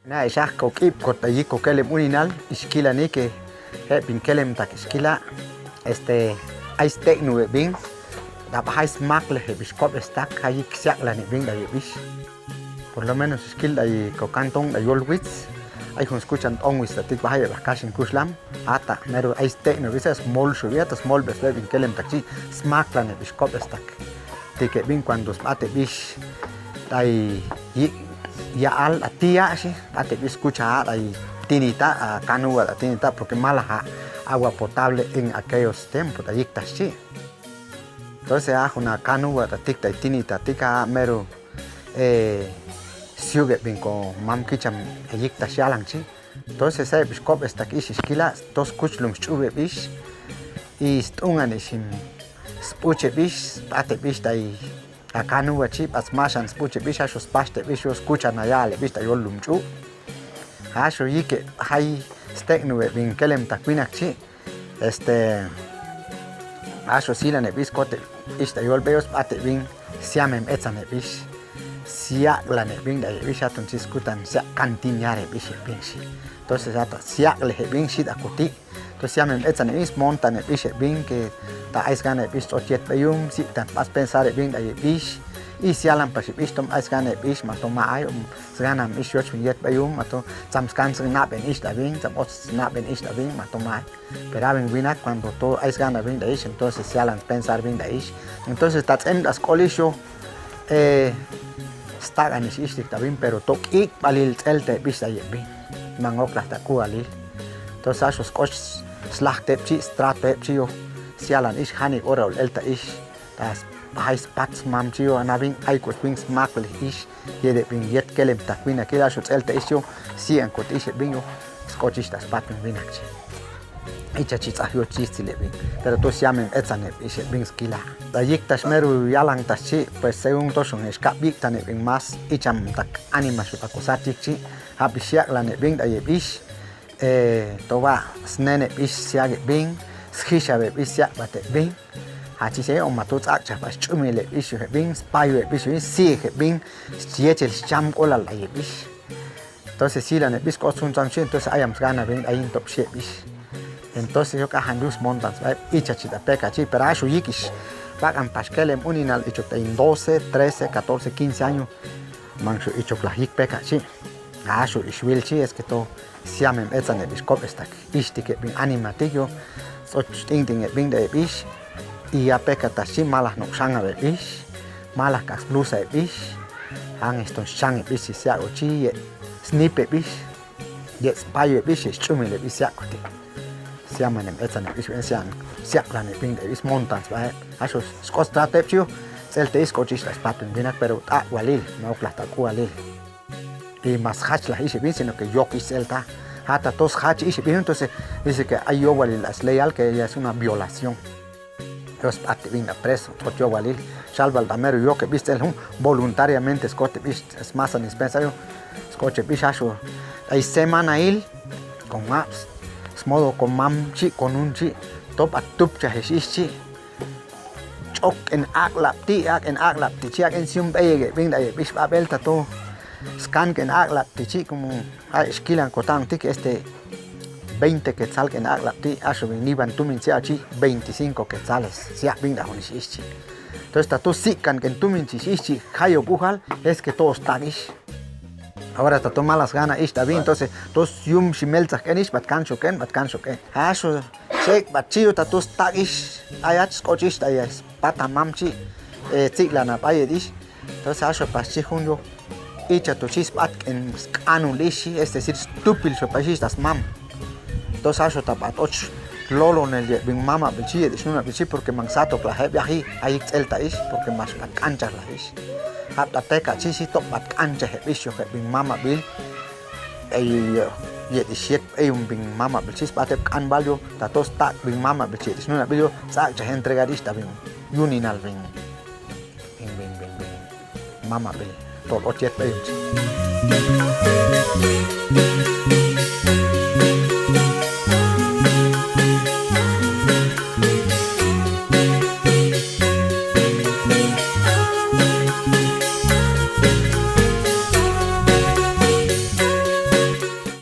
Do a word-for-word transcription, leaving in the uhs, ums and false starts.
Na, ixak kokipkot ayik kokelem uninal, ixkila nike, je' bin kelemtak ixkila, este, ai steknubebin, ta baha ai smaklek je' bin skobestak, ayik siaklanebin ta yebix. Por lo menos ixkil ta ay kokantón ta yolwits, ai jun skuchan tonwits ta tik baha yebakaxin kuxlam, ata mero ai steknubebisa, smolxubia, ta smolbesbebin kelemtak chi, smaklanebix kobestak. Tike bin cuando sbatebix ta ay yi-, yaal ta tia, si, sbatebix skucha ta ay tinita, a, kanuba ta tinita, porque malaja agua potable en aquellos tiempos, ta yiktax chi. Entonces, a jun kanuba ta tik ta ay tinita tik a mero, eh, siukebin komam kicham yiktax yalan chi. Entonces, saibix kobestak ixixkila, to skuchlung sch'ubebix, y st'unganixim spuchebix, sbatebix ta ay kanuba chi, bat smaxan spuchebix, axu spaxtebix, yo skuchan ayaalebix ta yollum ch'u. Axu yike jai steknubebin kelemtak winak chi, este, axu silanebix skotebix ta yolbeyo, sbatebin, siamem etsanebix, siaklanebin ta yebix, aton chi skutan siak kantiñarebix yebixh. Entonces, ata siaklejebin xhi ta kuti. Entonces, siamem etsanebin, smontanebix yebin, ke ta ai sganebix ts'ot yetbeyum, siktan bat spensarebin ta yebix, y sialampaxebix tom ai sganebix, ma toma ay, sganamebix yochbin yetbeyum, ma to, tsam skan snabenix ta bin, tsam ots snabenix ta bin, ma toma ay. Pero abin winak cuando to ai sganabin ta ix, entonces sialan spensarbin ta ix. Entonces ta ts'em ta sk'olixh yo, eh, stak'anix ixtik ta bin, pero to k'ikbalil ts'eltebix ta yebin. Mangokla ta kualil. Entonces axu sk'och slajteb chi, strateb chi yo, sialan ix janik ora ul'elta ix. Ta jai spat smam chi yo, anabin aikot win smaklek ix, yedebin yet kelemtak winakil, axu ts'elta ix yo, siankot ix yebin yo, sk'och ix ta spatbin winak chi. Icha chi ts'ajio chistil yebin, pero to siamem etsanebix yebin skila. Ta yiktax mero yalangtax chi, pues según toxon ixka biktanebin mas ichamtak anima xhuta kusa chikchi, jabi siaklanebin ta yebix, eh, toba snenebix siakebin, sjixhabebix siakbatebin, jachise oma to ts'akchaba sch'umilebix yebin, spayoebix yebin, siejebin, yechel scham k'olal ta yebix. Entonces silanebix k'osuntsam chi, entonces ayam sganabin aintopxebix. Entonces yo k'ajanyu smontan sbae, icha chi ta peka chi, pero axu yikix bak'ampa xkelem uninal ichuk ta in doce, trece, catorce, quince año, manxho ichuk la yik peka chi. Axu ixwil chi, es que to siamem etsanebix kobestak, ixtikebin anima tik yo, ts'och t'inktinebin ta yebix, y ya pekatax chi, malaj nukxanabebix, malaj k'ax blusabebix, jan eston xchanebix siaku chi, ye snipebix, ye spayoebix, ye sch'umilebix siakuti. Siamanem etsanebix, sian, siaklanebin ta yebix smontan sbae, axu sk'ot strateb chi yo, ts'elta ix sk'och ix ta spatbin winak, pero t'awalil, mangokla ta kualil. Y ma sjachlaj ix yebin, sino que yok ix ts'elta. Jata to sjach ix yebin, entonces dice que ay yowalil sleyal, que ya es una violación. Yo sbatebin ta preso, ts'ot yowalil. Xalbalta mero yokebix ts'el jun, voluntariamente skotebix smasan dispensario, skotebix axu, ay semanail, con apps, smodo komam chi, konun chi, top atupchaj ix ix chi. Ch'ok'en aklapti, ak'en aklapti chi, ak'en siumpeyekebin ta yebix babelta to. Skank'en aklapti chi, como a, xkilan kotauntik, este, veinte quetzalk'en aklapti, axubin niban tumin sia chi, veinticinco quetzales, siabin ta jun ix ix chi. Entonces ta to sikank'en tumin chi ix ix chi, jayo bujal, es que to stak ix. Ahora ta to malas gana ix ta bin, entonces to sium ximeltsakk'en ix, bat kanxok'en, bat kanxok'en. Axu Shek, bat chi yo ta to stak ix, ayach sk'och ix ta ya spata mam chi, eh, tsiklanab ayet ix. Entonces axo pax chi jun yo, icha to chi sbatk'en sk'anul ix, es decir, stupil xo pax ix ta smam. Entonces axo ta bat och lolonel yet bin mamabil chi, yet ix nunabil chi, porque mansatokla jeb aji, ayik ts'elta ix, porque max bat k'anchakla ix. Jab ta teka chi, si top bat k'ancha jeb ix yo, jeb bin mamabil. Ay, yet ix yet eyum bin mamabil chi sbateb k'an bal yo, ta to stak bin mamabil chi yet ix nunabil yo, ts'akcha je entregar ix ta bin yuninal bin, bin, bin, bin, bin mamabil, tol och yet eyum chi.